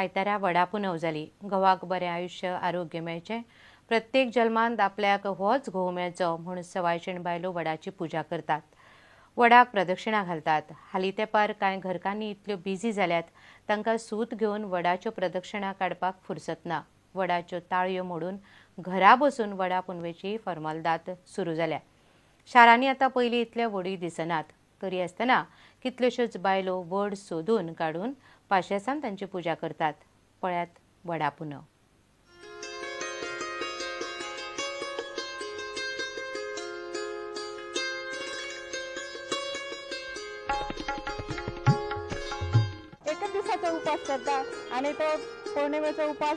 आयतारा वडा पुनव जाली. घोवाक बरें आयुश्य आरोग्य मेळचें, प्रत्येक जल्मांत आपल्याक होच घोव मेळचो म्हूण सवायशीण बायलो वडाची पुजा करतात, वडाक प्रदक्षिणा घालतात. हालीं तेंपार कांय घरकान्नी इतल्यो बिजी जाल्यात, तांकां सूत घेवन वडाच्यो प्रदक्षिणा काडपाक फुरसत ना. वडाच्यो ताळयो मोडून घरा बसून वडा पुनवेची फॉर्मालदाद सुरू जाल्या. शारांनी आतां पयलीं इतले वडूय दिसनात, तरी आसतना कितल्योश्योच बायलो वड सोदून काडून पाशेसान तांची पुजा करतात. पळयात वडा पुनव. एकच दिवसाचा उपास करता आणि तो पौर्णिमेचा उपास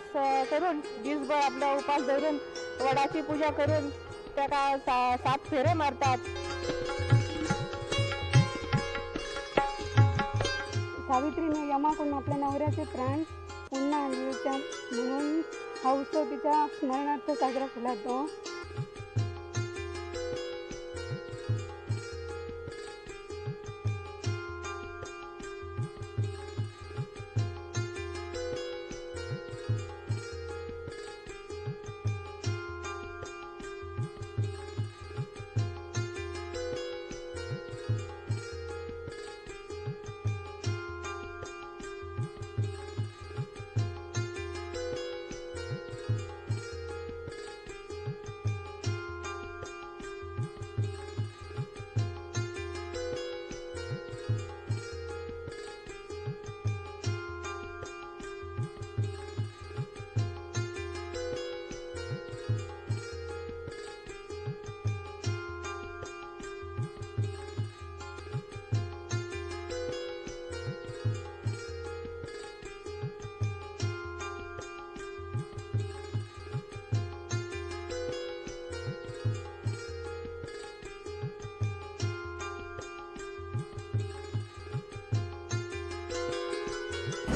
करून दिसभर आपला उपास धरून वडाची पूजा करून त्याका 7 फेरे मारतात. सावित्रीने यमाकडून आपल्या नवऱ्याचे प्राण पुन्हा आणले, म्हणून हा उत्सव तिच्या स्मरणार्थ साजरा केला जातो.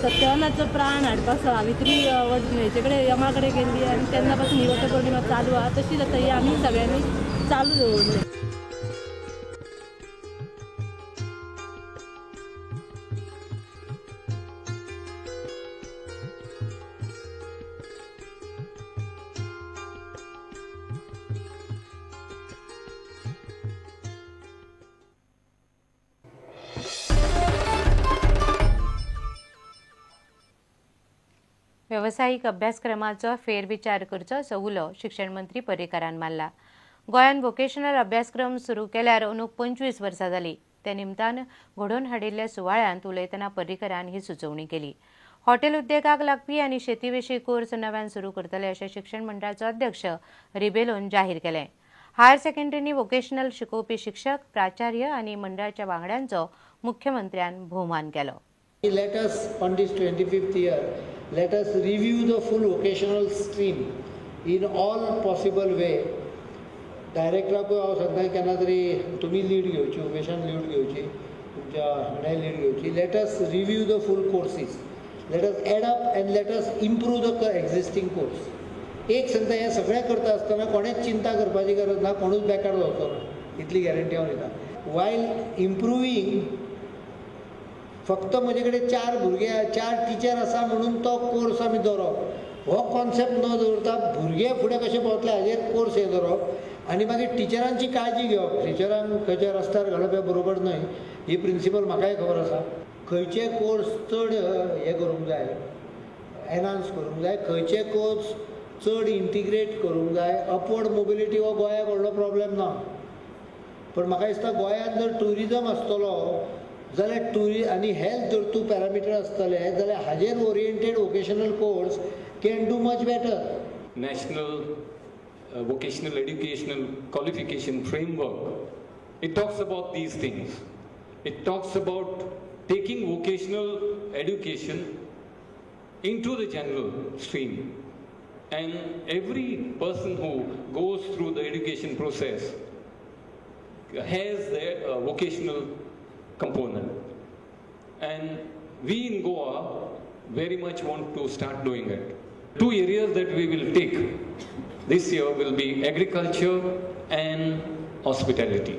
सत्यवानाचो प्राण हाडपाक सावित्री हेचे कडेन यमा कडेन गेल्ली आनी तेन्ना पासून ही वटपौर्णिमा चालू आसा. तशीच आतां ही आमी सगळ्यांनी चालू दवरली. वेवसायीक अभ्यासक्रमाचो फेरविचार करचो असो उलो शिक्षण मंत्री पर्रीकारान मारला. गोंयांत वोकेशनल अभ्यासक्रम सुरू केल्यार अंदू 25 वर्सां जाली. त्या निमतान घडोवन हाडिल्ल्या सुवाळ्यांत उलयतना पर्रीकारान ही सुचोवणी केली. हॉटेल उद्देगाक लागपी आनी शेती विशीं कोर्स नव्यान सुरू करतले अशें शिक्षण मंडळाचो अध्यक्ष रिबेलोन जाहीर केलें. हायर सेकंडरींनी वोकेशनल शिकोवपी शिक्षक, प्राचार्य आनी मंडळाच्या वांगड्यांचो मुख्यमंत्र्यान भोवमान केलो. Let us, on this 25th year, let us review the full vocational stream in all possible way. डायरेक्टराकूय हांव सांगता केन्ना तरी तुमी लीड घेवची, वोकेशन लीड घेवची, तुमच्या हांवें लीड घेवची. Let us review the full courses, let us add up and let us improve the existing course. एक सांगता, हें सगळें करता आसतना कोणेंच चिंता करपाची गरज ना, कोणूच बेकार जावचो ना, इतली गॅरंटी हांव दिता. वायल इम्प्रुवींग, फक्त म्हजे कडेन 4 भुरगे 4 टिचर आसा म्हणून तो कोर्स आमी दवरप हो कॉन्सेप्ट न दवरता भुरगे फुडें कशें पावतले हाजेर कोर्स हे दवरप आनी मागीर टिचरांची काळजी घेवप. टिचरांक खंयच्या रस्त्यार घालप हें बरोबर न्हय, ही प्रिंसिपल म्हाकाय खबर आसा. खंयचे कोर्स चड हे करूंक जाय, एनहान्स करूंक जाय, खंयचे कोर्स चड इंटिग्रेट करूंक जाय. अपवर्ड मोबिलिटी हो गोंयाक व्हडलो प्रॉब्लेम ना, पूण म्हाका दिसता गोंयांत जर ट्युरिजम आसतलो जाल्यार आनी हेल्थ जर तूं पॅरामिटर आसतले जाल्यार हाजेर oriented vocational course can do much better. National vocational educational qualification framework, it talks about these things. It talks about taking vocational education into the general stream, and every person who goes through the education process has their vocational component, and we in Goa very much want to start doing it. 2 areas that we will take this year will be agriculture and hospitality.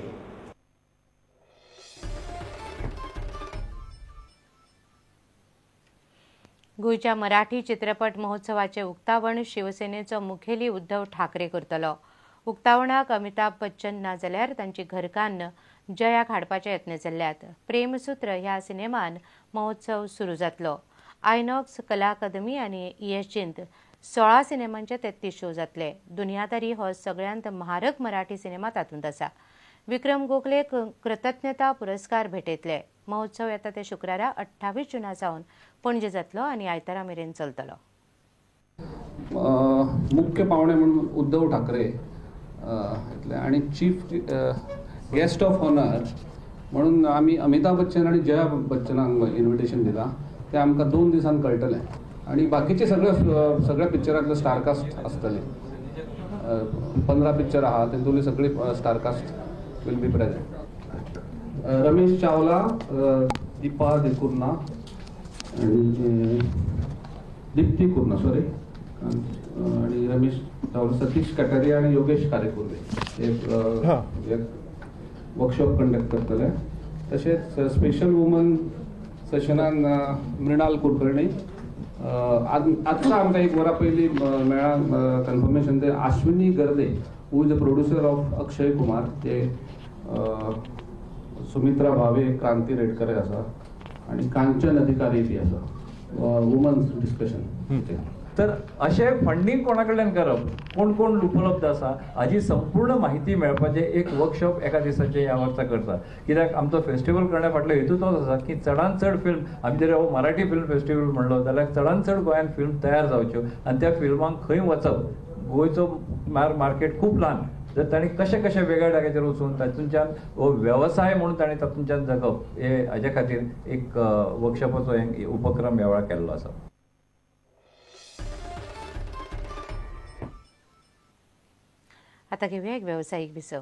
गोंयच्या मराठी चित्रपट महोत्सवाचे उक्तावण शिवसेनेचो मुखेली उद्धव ठाकरे करतलो. उक्तावणाक अमिताभ बच्चन ना जाल्यार तांची घरकान्न जयाक हाडपाचे यत्न चल्ल्यात. प्रेमसूत्र ह्या सिनेमान महोत्सव सुरू जातलो. आयनॉक्स कला अकादमी आनी ईएसजींत 16 सिनेमांचे 33 शो जातले. दुनियादारी हो सगळ्यांत म्हारग मराठी सिनेमा तातूंत आसा. विक्रम गोखले कृतज्ञता पुरस्कार भेटयतले. महोत्सव येता ते शुक्रारा 28 जूना सावन पणजे जातलो आनी आयतारा मेरेन चलतलो. मुख्य पावणे म्हणून उद्धव ठाकरे येतले आनी चीफ गेस्ट ऑफ ऑनर म्हणून आमी अमिताभ बच्चन आनी जया बच्चनाक इन्विटेशन दिलां. तें आमकां 2 दिसान कळटलें आनी बाकीचे सगळे सगळ्या पिक्चरांतले स्टारकास्ट आसतले. 15 पिक्चर आहा तेतूंतली सगळी star cast will be present. Ramesh Chawla, Deepa D'Cunha आणि दीप्ती कुर्ना सॉरी आणि रमेश चावला, सतीश कटारिया आणि योगेश कारेकुर्वे हे वर्कशॉप कंडक्ट करतले. तशेंच स्पेशल वुमन सेशनान मृणाल कुलकर्णी. आत्तां आमकां 1 वरां पयलीं मेळ्ळां कन्फर्मेशन ते Ashwini Garde who is the producer of Akshay Kumar, ते सुमित्रा भावे, क्रांती रेडकर आसा आनी कांचन अधिकारी बी आसा. Women's discussion. तर अशें फंडींग कोणा कडल्यान करप, कोण कोण उपलब्ध आसा हाजी संपूर्ण माहिती मेळपाचें एक वर्कशॉप एका दिसाचें ह्या वर्सा करता. कित्याक आमचो फेस्टिवल करण्या फाटलो हेतू तोच आसा की चडान चड फिल्म, आमी जर हो मराठी फिल्म फेस्टिवल म्हणलो जाल्यार चडान चड गोंयांत फिल्म तयार जावच्यो आनी त्या फिल्मांक खंय वचप. गोंयचो मार्केट खूब ल्हान, जर तांणी कशें कशें वेगळ्या जाग्याचेर वचून तातूंतल्यान हो वेवसाय म्हणून तांणी तातूंतल्यान जगप हे हाजे खातीर एक वर्कशॉपाचो उपक्रम ह्या वेळार केल्लो आसा. आता घेऊया एक व्यावसायिक विसव.